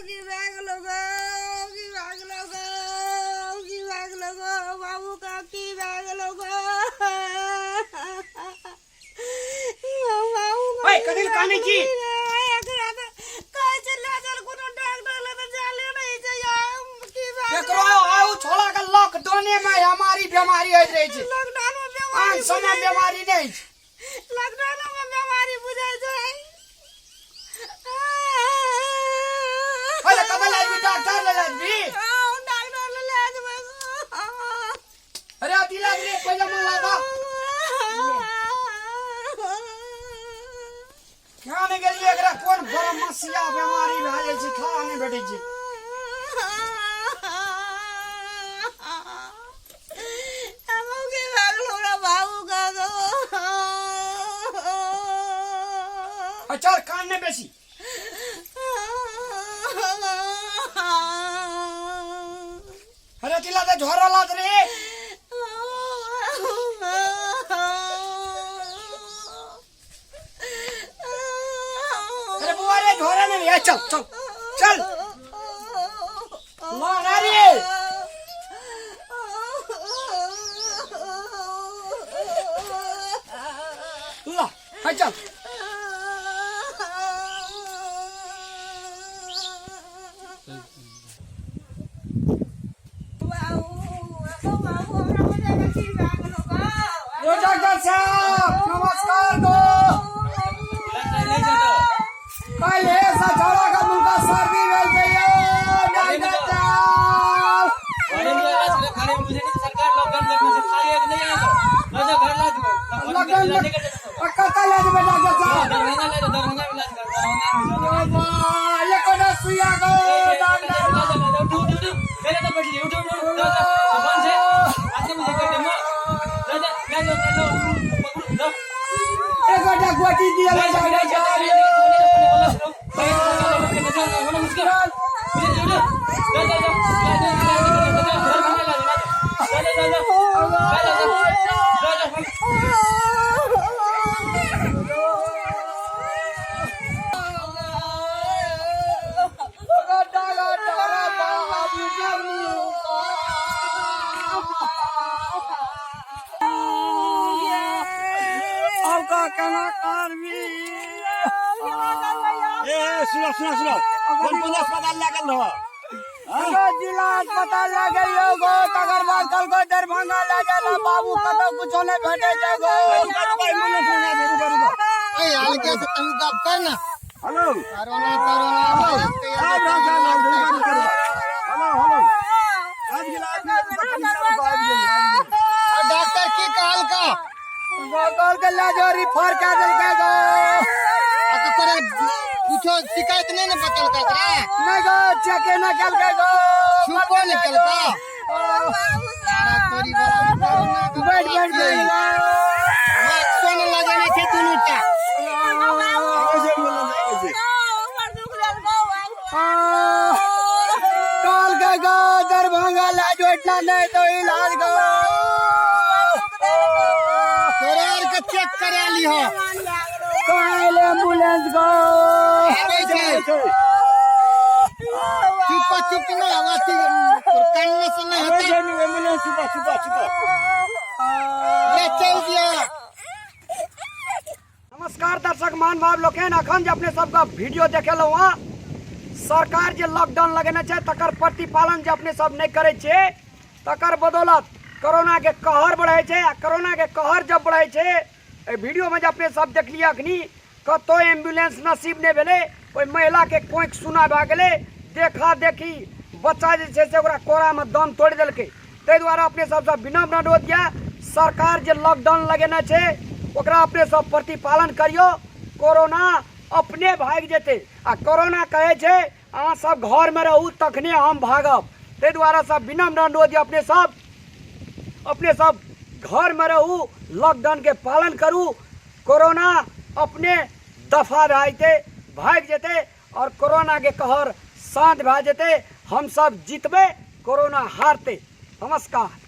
की भए गेलौ गौ, की भए गेलौ गौ, की भए गेलौ गौ, बाबू का की भए गेलौ गौ। बाबू का ओए, कथी लए कानै छी? एकरा तऽ कहै छै लए चल कोनो डॉक्टर लग तऽ जाले नहि छै यौ, की भए गेलौ? एकरो आउ छोड़ा के लॉकडाउने में हमारी बीमारी होइत रहै छै। लॉकडाउन मे बीमारी आन समय बीमारी नहि छै। लॉकडाउन मे बीमारी बुझाइ छै। अरे कतऽ लए जेबही? डॉक्टर लए जेबही? हाँ, डॉक्टर लए लए जेबै। अरे अथी लए रे पहिले मन लागा क्या नहि गेलियै। एकरा कोन बरमसिया बीमारी भए जाइ छै, थाह नहि भेटै छै। चल, कान नहि बेसी। अरे तिला ते झोरा लाद रे। अरे बुआ रे, झोरा नहीं रे। चल चल चल, ला ना रे। ला हाय, चल। यो डॉक्टर साहब, नमस्कार गो। काल्हि से छोड़ा के मुनका सर्दी भेल छै यौ डॉक्टर साहब। लॉकडाउन में कतऽ लए जेबै डॉक्टर साहब? ओ बा, एकोटा सुइया गो डॉक्टर। एकोटा गोटी दिअ डॉक्टर साहब यौ। आब का केना करबी? ए सुनो सुनो सुनो, कोन कोन अस्पताल लए गेल रह? एगो जिला अस्पताल लए गेलियौ गो, तकर बाद कहलको दरभंगा लए गेल। बाबू, कतौ कुछो नहि भेटै छै गो। रुका रुका, एम्बुलेंस मंगा दे, रुका रुका। ए हल्के से तू गप कर ना। हेलो। Corona corona. आब राम राम राम, रुका रुका रुका। हेलो हेलो, आबि गेल आबि गेल, रुका कनी, रुका, आबि गेल आबि गेल। डॉक्टर की कहल का? कहलकै लए जो, रिफर कए देलकै गो। आ तो तोरे कुछो शिकायत नहीं ना बतल का एकरा? नहि गो, चेके नहि केलकै गो। छुपो नहीं केलका सारा तोरी बड़ा कोरोना के। बैठ बैठ गेल। मास्को न लगेने छै दुनू टा। आबै छै एम्बुलेंस, आबै छै। कहलकै गो दरभंगा लए जो, एतना नहि तो इलाज गो। तोरा आर के चेक करा लीह। कहाँ एलै एम्बुलेंस गो? आबै छै। चुप चुप न अथी कान से नहीं आबै होता। छै एम्बुलेंस, चुपा चुपा चुपा। ले चल दिया। नमस्कार दर्शक महानुभाव लोकनि, अखन जे अपने सबके वीडियो देखेलहुँ हँ, सरकार जे लॉकडाउन लगेने छै तकर प्रतिपालन जे अपने सब नहि करै छियै, तकर बदौलत कोरोनाके कहर बढ़ै छै। आ कोरोनाके कहर जब बढ़ै छै, एहि वीडियोमे जे अपने सब देखलियै, अखनी कतौ एम्बुलेंस नसीब नहि भेलै। ओहि महिलाके कोखि सुना भए गेलै, देखा देखी बच्चा जे छै से ओकरा कोरामे दम तोड़ि देलकै। ताहि दुआरे अपने सबसँ विनम्र अनुरोध यऽ, सरकार जे लॉकडाउन लगेने छै ओकरा अपने सब प्रतिपालन करियौ। कोरोना अपने भागि जेतै। आ कोरोना कहै छै अहाँ सब घरमे रहू तखने हम भागब। ताहि दुआरे सब विनम्र अनुरोध यऽ, अपने सब घरमे रहू, लॉकडाउनके पालन करू। कोरोना अपने दफा भए जेतै, भागि जेतै आओर कोरोनाके कहर शान्त भए जेतै। हमसब जीतबै, कोरोना हारतै। नमस्कार।